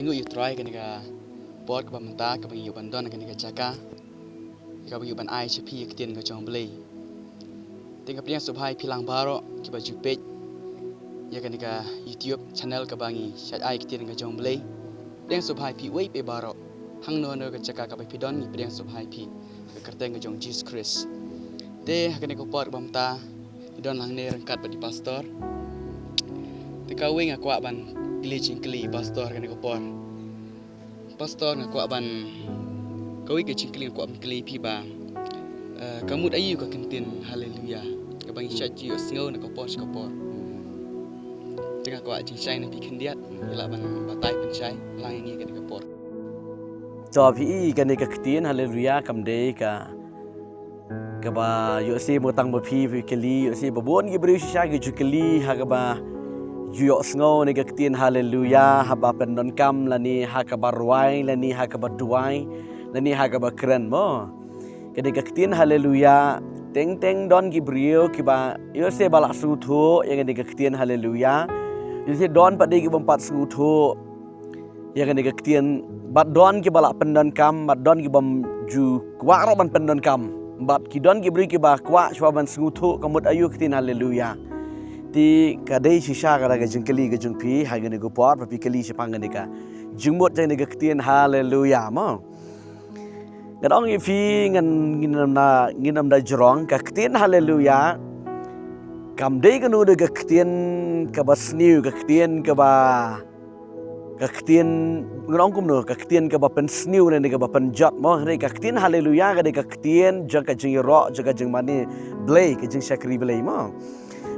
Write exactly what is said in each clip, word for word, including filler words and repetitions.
Ngi ïa u Trai kane ka por kaba mynta kaba ngi ïa ban don kane ka jaka kaba ngi ïa ban ai sha phi ïa ka ktien ka jong U Blei. Te nga pdiang sngewbha ïa phi lang baroh kiba ju peit ïa kane ka YouTube channel kaba ngi shait ai ïa ka ktien ka jong U Blei. Pdiang sngewbha ïa phi uwei pa uwei baroh, hangno hangno ka jaka kaba phi don, ngi pdiang sngewbha ïa phi ha ka kyrteng ka jong Jisu Khrist. Te ha kane ka por kaba mynta ngi don hangne ryngkat bad i pastor. Te kawei nga kwah ban kylli jingkylli i pastor ha kane ka por. Pastor, nga kwah ban, kawei ka jingkylli nga kwah ban kylli phi ba, eh, ka mut aïu ka ktien haleluya kaba ngi shait ju ïohsngew na ka por sha ka por. Te nga kwah jingshai na phi khyndiat, ïa lah ban batai pynshai lang ïa ngi ha kane ka por. To phi i kane ka ktien haleluya kam dei ka kaba ïoh shisha mo tang ba phi phi kylli, ïoh shisha ba bun ki briew shisha ki ju kylli ha kaba ju ïohsngew ne ka ktien haleluya haba pyndonkam lane ha kaba rwai lane ha kaba duwai lane ha kaba kren mo. Kane ka ktien haleluya, teng teng don ki briew kiba ïoh shisha ba lah sngewthuh ïa kane ka ktien haleluya. Ïoh shisha don pat de ki bym pat sngewthuh ïa kane ka ktien, bad don kiba lah pyndonkam, bad don kibym ju kwah ruh ban pyndonkam, bad ki don ki briew kiba kwah shuwa ban sngewthuh ka mut aïu ka ktien haleluya. Te ka dei shisha ka da ka jingkylli ka jong phi ha kane ka por ba phi kylli shaphang kane ka jingmut jong kane ka ktien haleluya mo. Ngan ong ïa phi ngan ngin ym da, ngin ym da jrong, ka ktien haleluya kam dei kano kano ka ktien kaba sniew, ka ktien kaba ka ktien, ngan ong kumno, ka ktien kaba pynsniew ne kaba pynjot mo. Hynrei ka ktien haleluya ka dei ka ktien jong ka jingïaroh, jong ka jingmane Blei, ka jingshakri Blei mo.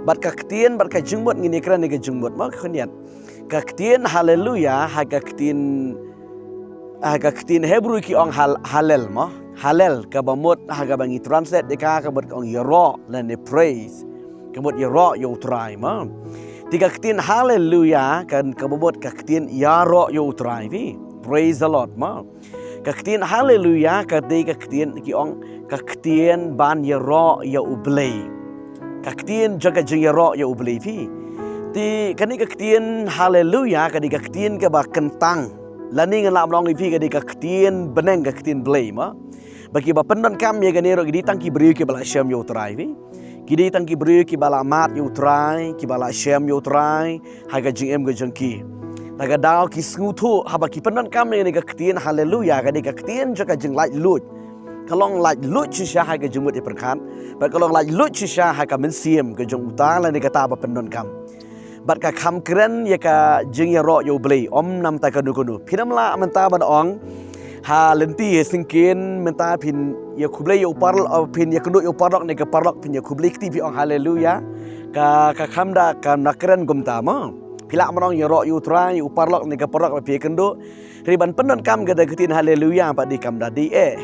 Bad ka ktien bad ka jingmut ngin ïa kren ïa ka jingmut mo, khyndiat. Ka ktien haleluya ha ka ktien, ha ka ktien Hebrew ki ong hal-, halel mo. Halel kaba mut ha kaba ngi translate ïa ka, ka mut ka ong ïaroh lane praise. Ka mut ïaroh ïa u Trai mo. Te ka ktien haleluya kan kaba mut ka ktien ïaroh ïa u Trai phi. Praise the Lord mo. Ka ktien haleluya ka dei ka ktien ki ong ka ktien ban ïaroh ïa u Blei. Ka ktien jong ka jingïaroh ïa u Blei phi. Te kane ka ktien haleluya ka dei ka ktien kaba kyntang. Lane ngan lah ban ong ïa phi ka dei ka ktien bneng, ka ktien Blei mo. Ba kiba pyndonkam ïa kane ruh ki dei tang ki briew kiba lah shem ïa u Trai phi. Ki dei tang ki briew kiba lah mad ïa u Trai, kiba lah shem ïa u Trai ha ka jingim ka jong ki. Ta ka daw ki sngewthuh haba ki pyndonkam ïa kane ka ktien haleluya, ka dei ka ktien jong ka jinglaitluid. Ka long laitluid shisha ha ka jingmut ïa pyrkhat, bad ka long laitluid shisha ha ka mynsiem ka jong uta lane kata ba pyndonkam. Bad ka kham kren ïa ka jingïaroh ïa u Blei, ym namar kano kano. Phin ym lah mynta ban ong ha lynti ha syngkien mynta phin ïa khublei ïa u paralok, phin ïa kynduh ïa u paralok ne ka paralok phin ïa khublei kti phi ong haleluya. Ka, ka kham da, kham da kren kumta mo. Phi lah ban ong ïaroh ïa u Trai, ïa u paralok ne ka paralok ba phi ïa kynduh. Hynrei ban pyndonkam kata ka ktien haleluya pat dei kam da dei eh.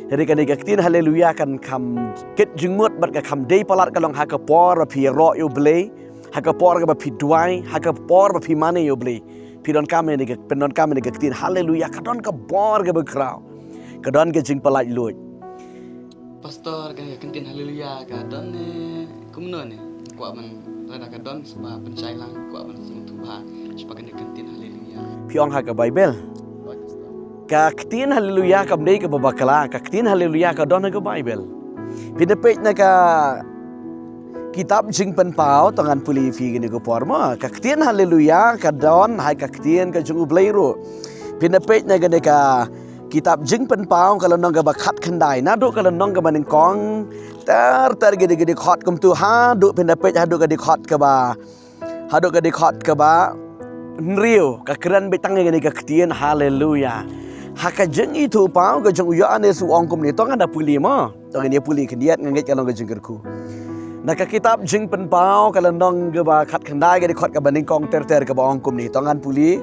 Hynrei kane ka ktien haleluya kan kham kit jingmut bad ka kham dei palat ka long ha ka por ba phi ïaroh ïa u Blei, ha ka por kaba phi duwai, ha ka por ba phi mane ïa u Blei. Phi donkam ïa kane ka, pyndonkam ïa kane ka ktien haleluya, ka don ka bor kaba khraw. Ka don ka jingpyllaitluid. Pastor, kane ka ktien haleluya ka don ne kumno ne? Kwah ban lada ka don sngewbha pynshai lang, kwah ban sngewthuh bha shaphang kane ka ktien haleluya. Phi ong ha ka Baibl. Ka ktien haleluya kam dei kaba bakla, ka ktien haleluya ka don ha ka Baibl. Phin da peit na ka kitab Jingpynpaw, to ngan pule ïa phi kane ka por mo. Ka ktien haleluya ka don ha ka ktien ka jong u Blei ruh. Phin da peit na kane ka kitab Jingpynpaw ka lynnong kaba khatkhyndai, naduh ka lynnong kaba nyngkong ter ter ki dei ki dkhot kumta haduh, phin da peit haduh ka dkhot kaba, haduh ka dkhot kaba hynriew, ka kren beit tang ïa kane ka ktien haleluya. Ha ka Jingithuhpaw ka jong u Ïoannis u ong kumne, to ngan da pule mo. To ngin ïa pule khyndiat, nga ngeit ka long ka jingkyrkhu. Na ka kitab Jingpynpaw ka lynnong kaba khatkhyndai ka dkhot kaba nyngkong ter ter kaba ong kumne, to ngan pule.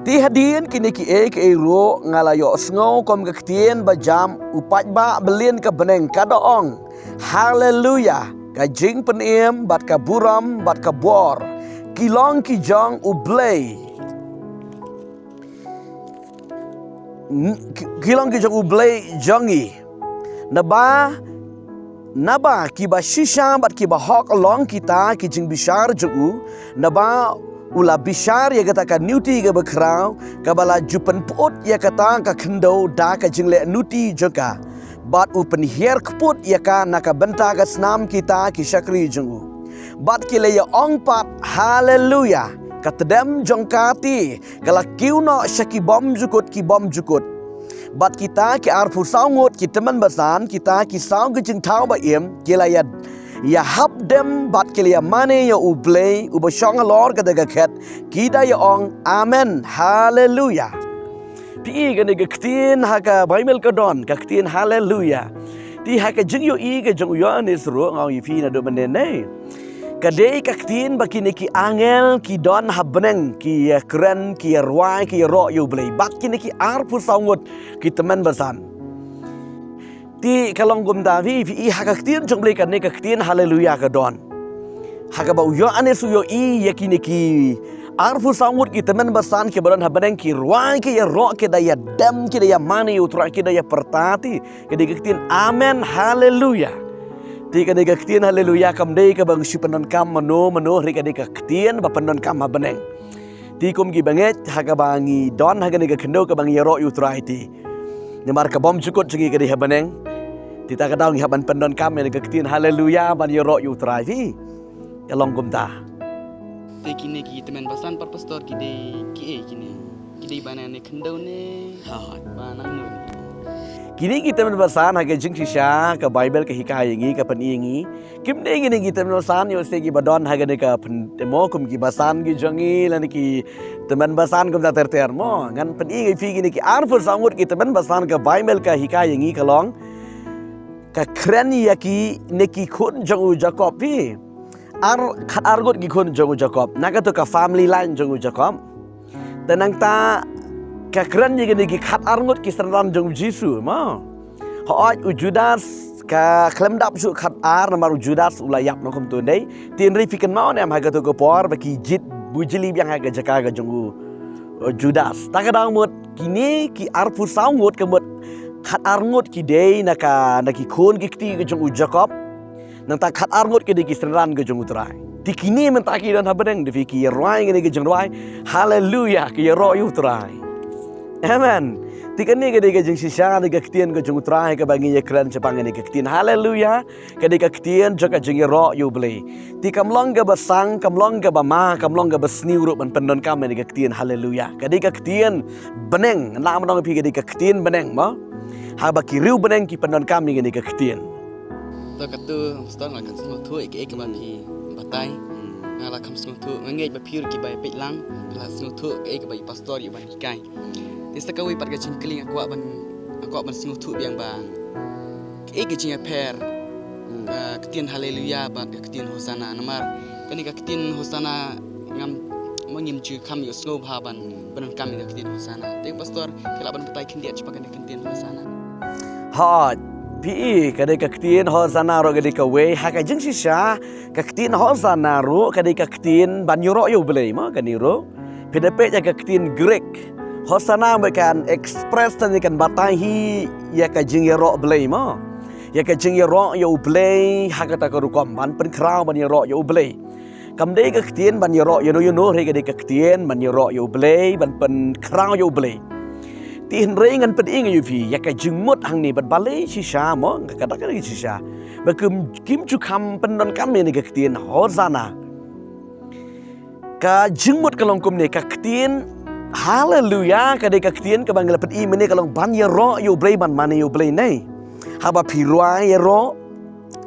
Te hadien kine kiei kiei ruh nga la ïohsngew kum ka ktien ba jam u paidbah bylliah ka bneng ka da ong, haleluya, ka jingpynim bad ka burom bad ka bor ki long ki jong u Blei. N-, ki, ki long ki jong u Blei jong ngi. Naba, naba kiba shisha bad kiba hok long kita ki jingbishar jong u, naba U la bishar ïa kata ka nuti kaba khraw, kaba la ju pynput ïa kata ka khyndew da ka jingleh nuti jong ka. Bad u pynhiar kput ïa ka na ka bynta ka snam kita ki shakri jong u. Bad ki la ïa ong pat, Haleluya! Ka tdem jong ka te ka la kiew noh sha ki bymjukut ki bymjukut. Bad kita ki arphew saw ngut ki tymmen basan, kita ki saw ki jingthaw ba im, ki la ïa, ïa hap dem bad ki la ïa mane ïa U Blei uba shong halor kata ka khet, ki da ïa ong, Amen, Haleluya. Phi i kane ka ktien ha ka Baibl ka don ka ktien Haleluya. Te ha ka jingïohi ka jong u Ïoannis ruh nga ong ïa phi naduh mynne ne. Ka dei ka ktien ba kine ki angel ki don ha bneng ki ïa kren, ki ïa rwai, ki ïa roh ïa U Blei. Bad kine ki arphew saw ngut ki tymmen basan. Te ka long kumta phi, phi i ha ka ktien jong U Blei kane ka ktien Haleluya ka don. Ha kaba u Ïoannis u ïohi ïa kine ki arphew saw ngut ki tymmen basan kiba don ha bneng ki rwai, ki ïa roh, ki da ïa dem, ki da ïa mane ïa U Trai, ki da ïa pyrta te. Ka dei ka ktien Amen, Haleluya. Te ka dei ka ktien Haleluya kam dei kaba ngi shu pyndonkam mano mano, hynrei ka dei ka ktien ba pyndonkam ha bneng. Te kum ki bangeit ha kaba ngi don ha kane ka khyndew kaba ngi ïa roh ïa U Trai te. Namar ka bymjukut jong ngi ka dei ha bneng. Te ta ka daw ngi hap ban pyndonkam ïa ka ktien Haleluya ban ïa roh ïa U Trai te. Ka long kumta. Te kine ki tymmen basan pat pastor ki dei kiei kine? Ki dei ba na ne khyndew ne? Hooid. Ba nangno? Kine ki tymmen basan ha ka jingshisha ka Baibl ka hikai ïa ngi, ka pyni ïa ngi. Kim dei kine ki tymmen basan ïoh se kiba don ha kane ka pyn-, mo kum ki basan ki jong ngi lane ki tymmen basan kumta ter ter mo. Ngan pyni ïa phi kine ki arphew saw ngut ki tymmen basan ka Baibl ka hikai ïa ngi ka long. Ka kren ïa kine ki khun jong u Jakob phi. Ar, khat ar ngut ki khun jong u Jakob. Na kato ka family line jong u Jakob. Te nangta ka kren ïa kine ki khat ar ngut ki synran jong u Jisu mo. Hooid u Judas ka khlem dap shuh khat ar namar u Judas u la ïap noh kumto ne. Te hynrei phi kynmaw ne em ha kato ka por ba ki jied bujli biang ha ka jaka ka jong u, u Judas. Ta ka daw mut kine ki arphew saw ngut ka mut khat ar ngut ki dei na ka, na ki khun ki kti ka jong u Jakob. Nangta khat ar ngut ki dei ki synran ka jong u Trai. Te kine mynta ki don ha bneng, dei phi ki ïa rwai kane ka jingrwai. Haleluya, ki ïa roh ïa u Trai. Amen. Te kane ka dei ka jingshisha, dei ka ktien ka jong u Trai kaba ngi ïa kren shaphang kane ka ktien Haleluya. Ka dei ka ktien jong ka jingïaroh ïa u Blei. Te kam long kaba sang, kam long kaba ma, kam long kaba sniew ruh ban pyndonkam ïa ka ktien Haleluya. Ka dei ka ktien bneng, ngan lah ban ong ïa phi ka dei ka ktien bneng mo. Haba ki riew bneng ki pyndonkam ïa kane ka ktien. To katto, pastor, nga la kham sngewthuh ïa kaei kaba phi batai. Nga la kham sngewthuh, nga ngeit ba phi ruh kiba ïa peit lang, phi la sngewthuh kaei kaba i pastor ïa ban hikai. Te sa kawei pat ka jingkylli nga kwah ban, nga kwah ban sngewthuh biang ba kaei ka jingïapher ka ktien Haleluya bad ka ktien Hosana. Namar kane ka ktien Hosana ngam, ma ngim ju kham ïohsngew bha ban, ban pyndonkam ïa ka ktien Hosana. Te pastor, phi lah ban batai khyndiat shaphang kane ka ktien Hosana? Hooid, phi i, ka dei ka ktien Hosana ruh ka dei kawei ha ka jingshisha, ka ktien Hosana ruh ka dei ka ktien ban ïaroh ïa u Blei mo, kane ruh. Phi da peit ïa ka ktien Greek Hosana ba kan express lane kan batai hi ïa ka jingïaroh Blei mo. Ïa ka jingïaroh ïa u Blei ha kata ka rukom ban pynkhraw ban ïaroh ïa u Blei. Kam dei ka ktien ban ïaroh ïano ïano, hynrei ka dei ka ktien ban ïaroh ïa u Blei, ban pynkhraw ïa u Blei. Te hynrei ngan pyni ïa phi ïa ka jingmut hangne bad balei shisha mo, ka da ka dei shisha. Ba kim, kim ju kham pyndonkam ïa kane ka ktien Hosana. Ka jingmut ka long kumne, ka ktien Haleluya ka dei ka ktien kaba ngi la pyni mynne ka long ban ïaroh ïa u Blei, ban mane ïa u Blei ne. Haba phi rwai ïaroh,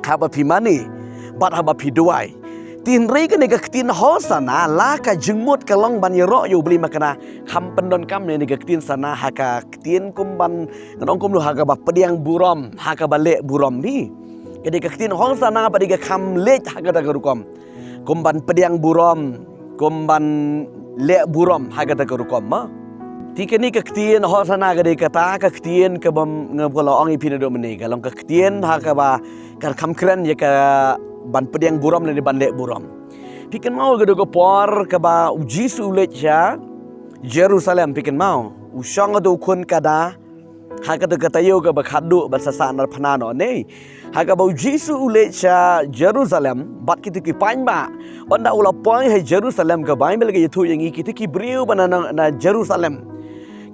haba phi mane, bad haba phi duwai. Te hynrei kane ka ktien Hosana la ka jingmut ka long ban ïaroh ïa u Blei, ma kane kham pyndonkam ïa kane ka ktien Hosana ha ka ktien kum ban, ngan ong kumno, ha kaba pdiang burom, ha kaba leh burom hi. Ka dei ka ktien Hosana ba dei ka kham leit ha kata ka rukom. Kum ban pdiang burom, kum ban leh burom ha kata ka rukom mo. Te kane ka ktien Hosana ka dei kata ka ktien kaba nga la ong ïa phi naduh mynne, ka long ka ktien ha kaba kan kham kren ïa ka ban pdiang burom lane ban leh burom. Phi kynmaw kato ka por kaba u Jisu u leit sha Jerusalem, phi kynmaw, u shong hato u khun kada, Ha kata ka taïew kaba khatduh ban sa sahnarphna noh ne, ha kaba u Jisu u leit sha Jerusalem bad kito ki paidbah. Ynda u la poi ha Jerusalem, ka Baibl ka ïathuh ïa ngi, kito ki briew ba na, na, na Jerusalem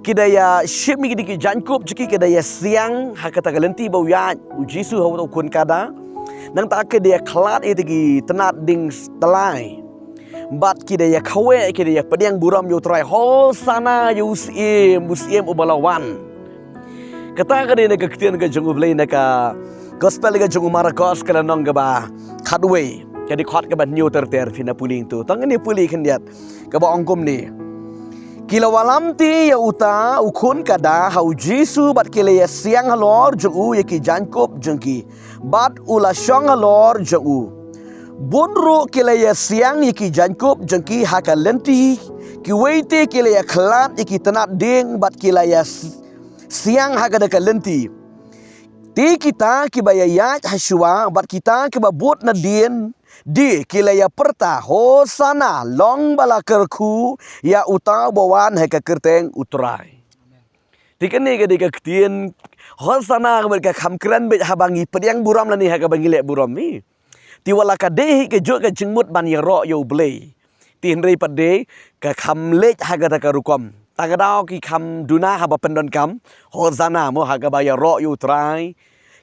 ki da ïa shim ïa kito ki jaiñkup jong ki, ki da ïa siang ha kata ka lynti ba u ïaid u Jisu ha uta u khun kada. Nangta ki da ïa khlad ïa kito ki tnat dieng tyllai bad ki da ïa kaweh, ki da ïa pdiang burom ïa u Trai, "Hosana ïa u Syiem, u Syiem uba la wan." Kata ka dei na ka ktien ka jong U Blei na ka Gospel ka jong u Markos, ka lynnong kaba khatwei, ka dkhot kaba hynñiew ter ter. Phin ïa pule hangto, tang ngin ïa pule khyndiat kaba ong kumne: Ki la wallam te ïa uta u khun kada ha u Jisu bad ki la ïa siang halor jong u ïa ki jaiñkup jong ki, bad u la shong halor jong u. Bun ruh ki la ïa siang ïa ki jaiñkup jong ki ha ka lynti, kiwei te ki la ïa khlad ïa ki tnat dieng bad ki la ïa s-, siang ha kata ka lynti. Te kita kiba ïa ïaid ha shuwa bad kita kiba bud nadien de ki la ïa pyrta, "Hosana, long ba la kyrkhu ïa uta uba wan ha ka kyrteng u Trai." Te kane ka dei ka ktien Hosana, ka mut ka kham kren beit haba ngi pdiang burom lane ha kaba ngi leh burom hi. Te wat la ka dei hi kajuh ka jingmut ban ïaroh ïa U Blei, te hynrei pat de ka kham leit ha kata ka rukom. Ta ka daw ki kham duna haba pyndonkam Hosana mo ha kaba ïaroh ïa U Trai.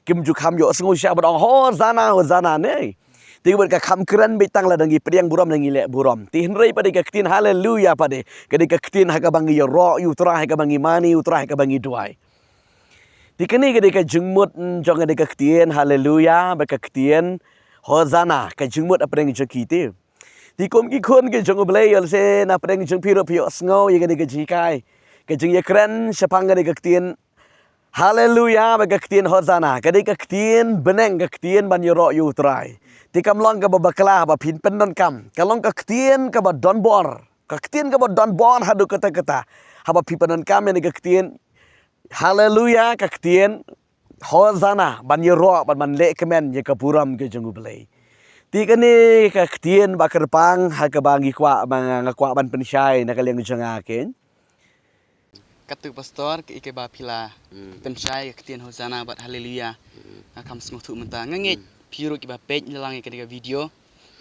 Kim ju kham ïohsngew shisha ban ong Hosana, Hosana ne. Te ka mut ka kham kren beit tang lada ngi pdiang burom ne ngi leh burom. Te hynrei pat de ka ktien Haleluya pat de ka dei ka ktien ha kaba ngi ïaroh ïa U Trai, ha kaba ngi mane ïa U Trai, ha kaba ngi duwai. Te kane ka dei ka jingmut, mm, jong ka dei ka ktien Haleluya bad ka ktien Hosana, ka jingmut hapdeng jong ki te. Te kum ki khun ki jong U Blei, ïoh lehse na pdeng jong phi ruh phi ïohsngew ïa ka dei ka jinghikai, ka jingïakren shaphang ka dei ka ktien Haleluya bad ka ktien Hosana. Ka dei ka ktien bneng, ka ktien ban ïaroh ïa U Trai. Te kam long kaba bakla haba phin pyndonkam. Ka long ka ktien kaba donbor, ka ktien kaba donbor haduh katta katta haba phi pyndonkam ïa ka ktien Haleluya, ka ktien Hosana, ban ïaroh, ban, ban leh kmen ïa ka burom ka jong U Blei. Te kane ka ktien ba kyrpang ha kaba ngi kwah, ba nga, nga kwah ban pynshai na ka liang jong nga, keiñ. Katto Pastor, kaei kaba phi la, hmm, pynshai ka ktien Hosana bad Haleluya, hmm, nga kham sngewthuh mynta. Nga ngeit, hmm, phi ruh kiba peit na lang ïa kane ka video,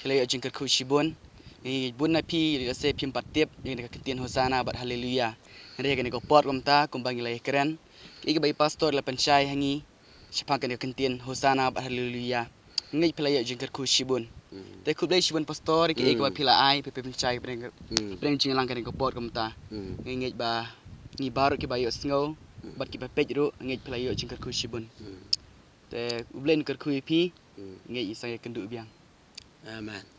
phi la ïoh jingkyrkhu shibun. Ngi bun na phi, lehse phim pat tip ïa kane ka ktien Hosana bad Haleluya. Hynrei ha kane ka por kumta, kumba ngi la ïakren, kaei kaba i Pastor i la pynshai ha ngi shaphang kane ka ktien Hosana bad Haleluya, nga ngeit phi la ïoh jingkyrkhu shibun. Mm. Te khublei shibun Pastor, kaei kaba, mm, phi la ai, phi, phi pynshai hapdeng, mm, hapdeng jingïalang kane ka por kumta. Mm. Nga ngeit ba ngi baroh kiba ïohsngew, mm, bad kiba peit ruh, nga ngeit phi la ïoh jingkyrkhu shibun. Mm. Te U Blei un kyrkhu ïa phi, mm, nga ngeit ngi sa ïakynduh biang. Amen.